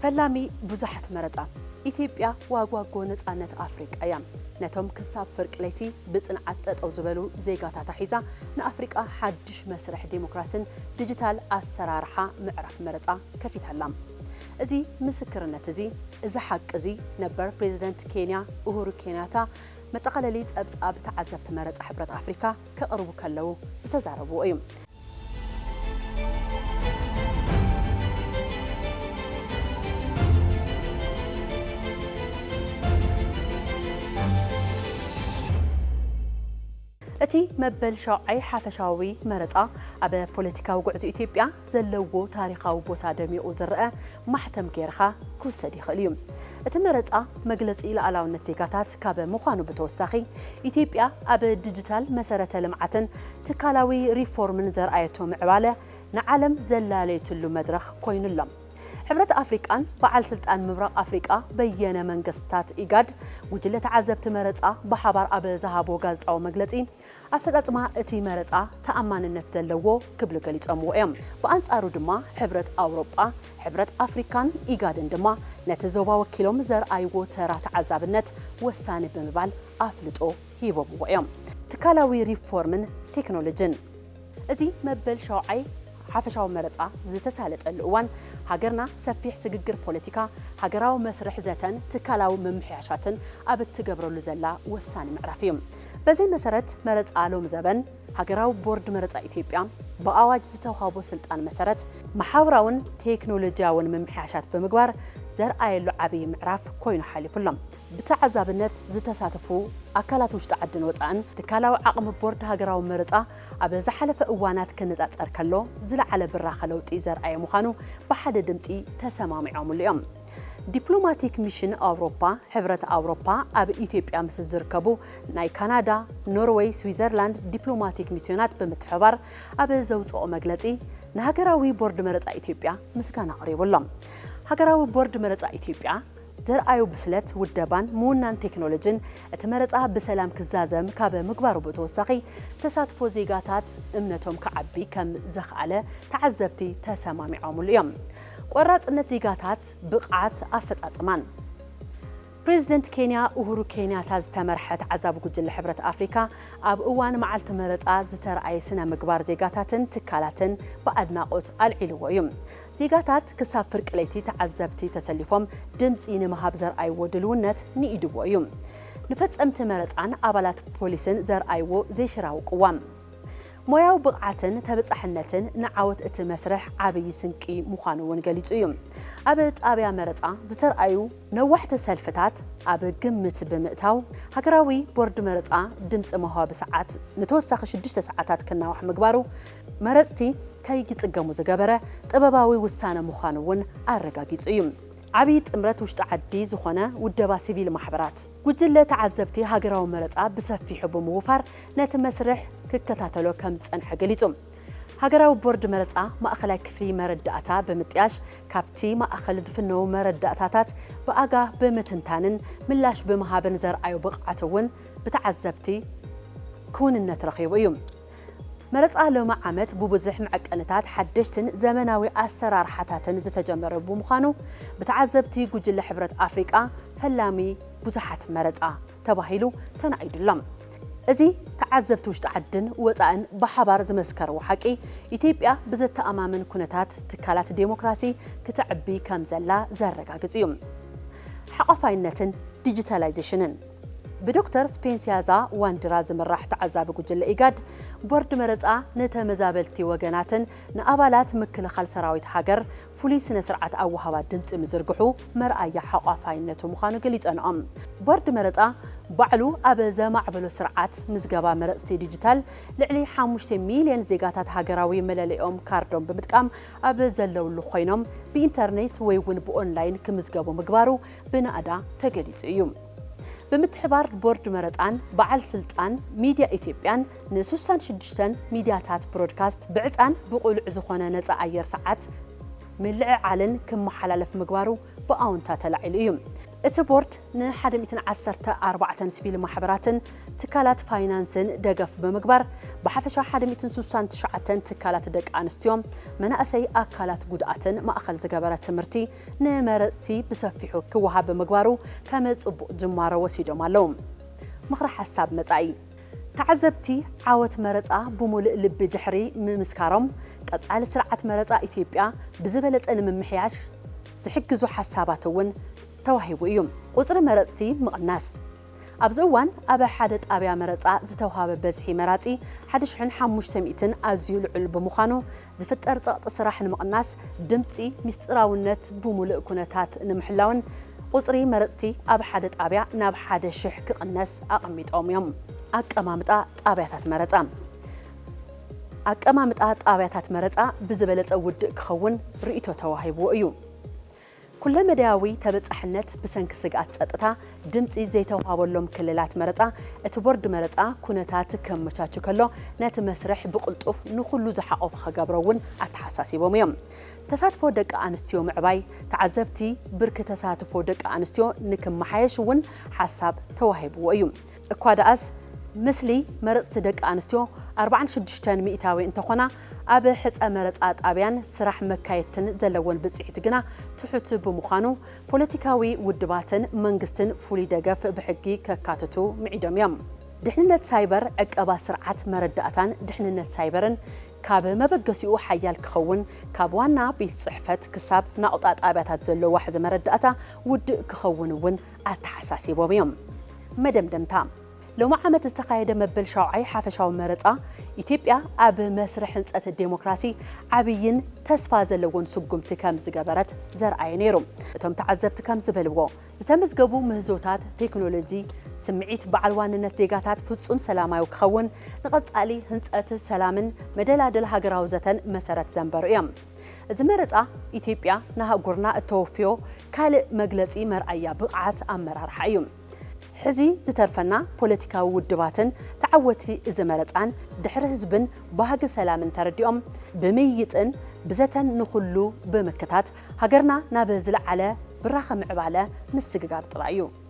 ፈላሚ ብዙሓት መረጻ። ኢትዮጵያ ዋጓጎ ነጻነት ኣፍሪቃ እያ። ነቶም ክሳብ ፍርቂ ለይቲ ብጽንዓት ጠጠው ዝበሉ ዜጋታታ ሒዛ፣ ንኣፍሪቃ ሓድሽ መስርሕ ዴሞክራስን ዲጂታል ኣሰራርሓ ምዕራፍ መረጻ ከፊታ ኣላ። እዚ ምስክርነት እዚ፣ እዚ ሓቂ እዚ፣ ነበር ፕሬዚደንት ኬንያ ኡሁሩ ኬንያታ፣ መጠቓለሊ ጸብጻብ ተዓዘብቲ መረጻ ሕብረት ኣፍሪካ ከቕርቡ ከለዉ ዝተዛረብዎ እዩ። እቲ መበል ሻውዓይ ሓፈሻዊ መረጻ፣ ኣብ ፖለቲካዊ ጉዕዞ ኢትዮጵያ ዘለዎ ታሪኻዊ ቦታ ደሚቑ ዝረኣ ማሕተም ገይርካ ክውሰድ ይኽእል እዩ። እቲ መረጻ፣ መግለጺ ሉዓላውነት ዜጋታት ካብ ምዃኑ ብተወሳኺ፣ ኢትዮጵያ ኣብ ዲጂታል መሰረተ ልምዓትን ትካላዊ ሪፎርምን ዘርኣየቶ ምዕባለ ንዓለም ዘላለየትሉ መድረኽ ኮይኑ ኣሎ። ሕብረት ኣፍሪቃን በዓል ስልጣን ምብራቕ ኣፍሪቃ በየነ መንግስታት፣ ኢጋድ፣ ጉጅለ ተዓዘብቲ መረጻ ብሓባር ኣብ ዝሃቦ ጋዜጣዊ መግለጺ፣ ኣፈጻጽማ እቲ መረጻ ተኣማንነት ዘለዎ ክብሉ ገሊጾምዎ እዮም። ብኣንጻሩ ድማ፣ ሕብረት ኣውሮጳ፣ ሕብረት ኣፍሪካን ኢጋድን ድማ ነቲ ዞባ ወኪሎም ዘርኣይዎ ተራ ተዓዛብነት ወሳኒ ብምባል ኣፍልጦ ሂቦምዎ እዮም። ትካላዊ ሪፎርምን ቴክኖሎጅን። እዚ መበል ሻውዓይ ሓፈሻዊ መረጻ ዝተሳለጠሉ እዋን፣ ሃገርና ሰፊሕ ስግግር ፖለቲካ፣ ሃገራዊ መስርሕ ዘተን ትካላዊ ምምሕያሻትን ኣብ እትገብረሉ ዘላ ወሳኒ ምዕራፍ እዩ። በዚ መሰረት፣ መረጻ ሎም ዘበን፣ ሃገራዊ ቦርድ መረጻ ኢትዮጵያ ብኣዋጅ ዝተውሃቦ ስልጣን መሰረት፣ መሓውራውን ቴክኖሎጂያውን ምምሕያሻት ብምግባር ዘርኣየሉ ዓብዪ ምዕራፍ ኮይኑ ሓሊፉ ኣሎ። ብተዓዛብነት ዝተሳተፉ ኣካላት ውሽጢ ዓድን ወጻእን፣ ትካላዊ ዓቕሚ ቦርድ ሃገራዊ መረጻ ኣብ ዝሓለፈ እዋናት ክነጻጸር ከሎ ዝለዓለ ብራኸ ለውጢ ዘርኣየ ምዃኑ ብሓደ ድምጺ ተሰማሚዖምሉ እዮም። ዲፕሎማቲክ ሚሽን ኣውሮፓ፣ ሕብረት ኣውሮፓ ኣብ ኢትዮጵያ ምስ ዝርከቡ ናይ ካናዳ፣ ኖርወይ፣ ስዊዘርላንድ ዲፕሎማቲክ ሚስዮናት ብምትሕብባር ኣብ ዘውፅኦ መግለፂ፣ ንሃገራዊ ቦርድ መረፃ ኢትዮጵያ ምስጋና ኣቕሪቡ ኣሎ። ሃገራዊ ቦርድ መረፃ ኢትዮጵያ ዘርኣዩ ብስለት ውደባን ምውናን ቴክኖሎጂን፣ እቲ መረፃ ብሰላም ክዛዘም ካብ ምግባሩ ብተወሳኺ፣ ተሳትፎ ዜጋታት እምነቶም ክዓቢ ከም ዘኽኣለ ተዓዘብቲ ተሰማሚዖምሉ እዮም። ቆራፅነት ዜጋታት፣ ብቕዓት ኣፈፃፅማን። ፕሬዚደንት ኬንያ ኡሁሩ ኬንያታ ዝተመርሐ ተዓዛቢ ጉጅለ ሕብረት ኣፍሪካ፣ ኣብ እዋን መዓልቲ መረፃ ዝተርኣየ ስነ ምግባር ዜጋታትን ትካላትን ብኣድናቖት ኣልዒልዎ እዩ። ዜጋታት ክሳብ ፍርቂ ለይቲ ተዓዘብቲ ተሰሊፎም ድምፂ ንምሃብ ዘርኣይዎ ድልውነት ንኢድዎ እዩ። ንፈፀምቲ መረፃን ኣባላት ፖሊስን ዘርኣይዎ ዘይሽራዊ ቅዋም፣ ሞያዊ ብቕዓትን ተበፃሕነትን ንዓወት እቲ መስርሕ ዓብዪ ስንቂ ምዃኑ እውን ገሊፁ እዩ። ኣብ ጣብያ መረፃ ዝተርኣዩ ነዋሕቲ ሰልፍታት ኣብ ግምት ብምእታው፣ ሃገራዊ ቦርድ መረፃ ድምፂ መውሃቢ ሰዓት ንተወሳኺ ሽዱሽተ ሰዓታት ክናዋሕ ምግባሩ፣ መረፅቲ ከይጽገሙ ዝገበረ ጥበባዊ ውሳነ ምዃኑ እውን ኣረጋጊጹ እዩ። ዓብዪ ጥምረት ውሽጢ ዓዲ ዝኾነ ውደባ ሲቪል ማሕበራት፣ ጉጅለ ተዓዘብቲ ሃገራዊ መረጻ ብሰፊሑ ብምውፋር ነቲ መስርሕ ክከታተሎ ከም ዝጸንሐ ገሊጹ። ሃገራዊ ቦርድ መረጻ ማእኸላይ ክፍሊ መረዳእታ ብምጥያሽ፣ ካብቲ ማእኸል ዝፍነዉ መረዳእታታት ብኣጋ ብምትንታንን ምላሽ ብምሃብን ዘርኣዩ ብቕዓት እውን ብተዓዘብቲ ክውንነት ረኺቡ እዩ። መረጻ ሎሚ ዓመት ብብዙሕ መዐቀንታት ሓደሽትን ዘመናዊ ኣሰራርሓታትን ዝተጀመረ ብምዃኑ፣ ብተዓዘብቲ ጉጅለ ሕብረት ኣፍሪቃ ፈላሚ ብዙሓት መረጻ ተባሂሉ ተናኢዱ ኣሎ። እዚ ተዓዘብቲ ውሽጢ ዓድን ወጻእን ብሓባር ዝመስከርዎ ሓቂ፣ ኢትዮጵያ ብዘተኣማምን ኩነታት ትካላት ዴሞክራሲ ክተዕቢ ከም ዘላ ዘረጋግጽ እዩ። ሓቋፋይነትን ዲጂታላይዜሽንን። ብዶክተር ስፔንሲያዛ ዋንድራ ዝምራሕ ተዓዛቢ ጉጅለ ኢጋድ፣ ቦርድ መረጻ ንተመዛበልቲ ወገናትን ንኣባላት ምክልኻል ሰራዊት ሃገር ፍሉይ ስነ ስርዓት ኣወሃባ ድምጺ ምዝርግሑ መርኣያ ሓቋፋይነቱ ምዃኑ ገሊጸንኦም። ቦርድ መረጻ ባዕሉ ኣብ ዘማዕበሎ ስርዓት ምዝገባ መረጽቲ ዲጂታል፣ ልዕሊ ሓሙሽተ ሚልዮን ዜጋታት ሃገራዊ መለለይኦም ካርዶም ብምጥቃም ኣብ ዘለውሉ ኮይኖም ብኢንተርኔት ወይ እውን ብኦንላይን ክምዝገቡ ምግባሩ ብናእዳ ተገሊጹ እዩ። ብምትሕባር ቦርድ መረጻን በዓል ስልጣን ሚድያ ኢትዮጵያን ንስሳን ሽዱሽተን ሚድያታት ብሮድካስት ብዕጻን ብቑሉዕ ዝኾነ ነጻ ኣየር ሰዓት ምልዕዓልን ክመሓላለፍ ምግባሩ ብኣውንታ ተላዒሉ እዩ። እቲ ቦርድ ን114 ሲቪል ማሕበራትን ትካላት ፋይናንስን ደገፍ ብምግባር፣ ብሓፈሻ 169 ትካላት ደቂ ኣንስትዮ፣ መናእሰይ፣ ኣካላት ጉድኣትን ማእኸል ዝገበረ ትምህርቲ ንመረፅቲ ብሰፊሑ ክወሃብ ብምግባሩ ከም ፅቡቕ ጅማሮ ወሲዶም ኣለዉ። ምኽሪ ሓሳብ መጻኢ። ተዓዘብቲ ዓወት መረፃ ብምሉእ ልቢ ድሕሪ ምምስካሮም፣ ቀፃሊ ስርዓት መረፃ ኢትዮጵያ ብዝበለፀ ንምምሕያሽ ዝሕግዙ ሓሳባት እውን ተዋሂቡ እዩ። ቁፅሪ መረፅቲ ምቕናስ። ኣብዚ እዋን ኣብ ሓደ ጣብያ መረፃ ዝተውሃበ በዝሒ መራፂ ሓደ ሽሕን ሓሙሽተ ሚእትን ኣዝዩ ልዑል ብምዃኑ፣ ዝፍጠር ጸቕጢ ስራሕ ንምቕናስ፣ ድምጺ ሚስጥራውነት ብምሉእ ኩነታት ንምሕላውን ቁጽሪ መረጽቲ ኣብ ሓደ ጣብያ ናብ ሓደ ሽሕ ክቕነስ ኣቐሚጦም እዮም። ኣቀማምጣ ጣብያታት መረጻ። ኣቀማምጣ ጣብያታት መረጻ ብዝበለጸ ውድእ ክኸውን ርእይቶ ተዋሂብዎ እዩ። ኩለመዳያዊ ተበጻሕነት ብሰንኪ ስግኣት ጸጥታ ድምጺ ዘይተዋሃበሎም ክልላት መረጻ፣ እቲ ቦርድ መረጻ ኩነታት ከመቻቹ ከሎ፣ ነቲ መስርሕ ብቕልጡፍ ንኹሉ ዝሓቖፈ ክገብሮ እውን ኣተሓሳሲቦም እዮም። ተሳትፎ ደቂ ኣንስትዮ ምዕባይ። ተዓዘብቲ፣ ብርኪ ተሳትፎ ደቂ ኣንስትዮ ንክመሓየሽ እውን ሓሳብ ተዋሂብዎ እዩ። እኳ ደኣስ፣ ምስሊ መረጽቲ ደቂ ኣንስትዮ ኣርባዓን ሽዱሽተን ሚእታዊ እንተኾና፣ ኣብ ሕጸ መረጻ ጣብያን ስራሕ መካየድትን ዘለወን ብጽሒት ግና ትሑት ብምዃኑ፣ ፖለቲካዊ ውድባትን መንግስትን ፍሉይ ደገፍ ብሕጊ ከካትቱ ምዒዶም እዮም። ድሕንነት ሳይበር። ዕቀባ ስርዓት መረዳእታን ድሕንነት ሳይበርን ካብ መበገሲኡ ሓያል ክኸውን፣ ካብ ዋና ቤት ጽሕፈት ክሳብ ናቑጣ ጣብያታት ዘሎ ዋሕዚ መረዳእታ ውድእ ክኸውን እውን ኣተሓሳሲቦም እዮም። መደምደምታ። ሎሚ ዓመት ዝተኻየደ መበል ሻውዓይ ሓፈሻዊ መረጻ፣ ኢትዮጵያ ኣብ መስርሕ ህንጸት ዴሞክራሲ ዓብይን ተስፋ ዘለዎን ስጉምቲ ከም ዝገበረት ዘርኣየ ነይሩ። እቶም ተዓዘብቲ ከም ዝበልዎ፣ ዝተመዝገቡ ምህዞታት ቴክኖሎጂ፣ ስምዒት በዓል ዋንነት ዜጋታት ፍጹም ሰላማዊ ክኸውን፣ ንቐጻሊ ህንጸት ሰላምን መደላደል ሃገራዊ ዘተን መሰረት ዘንበሩ እዮም። እዚ መረጻ፣ ኢትዮጵያ ንኣህጉርና እተወፍዮ ካልእ መግለጺ መርኣያ ብቕዓት ኣመራርሓ እዩ። ሕዚ ዝተርፈና ፖለቲካዊ ውድባትን ተዓወቲ እዚ መረጻን ድሕሪ ህዝብን ባህጊ ሰላምን ተረዲኦም፣ ብምይይጥን ብዘተን ንኹሉ ብምክታት፣ ሃገርና ናብ ዝለዓለ ብራኸ ምዕባለ ምስግጋር ጥራይ እዩ።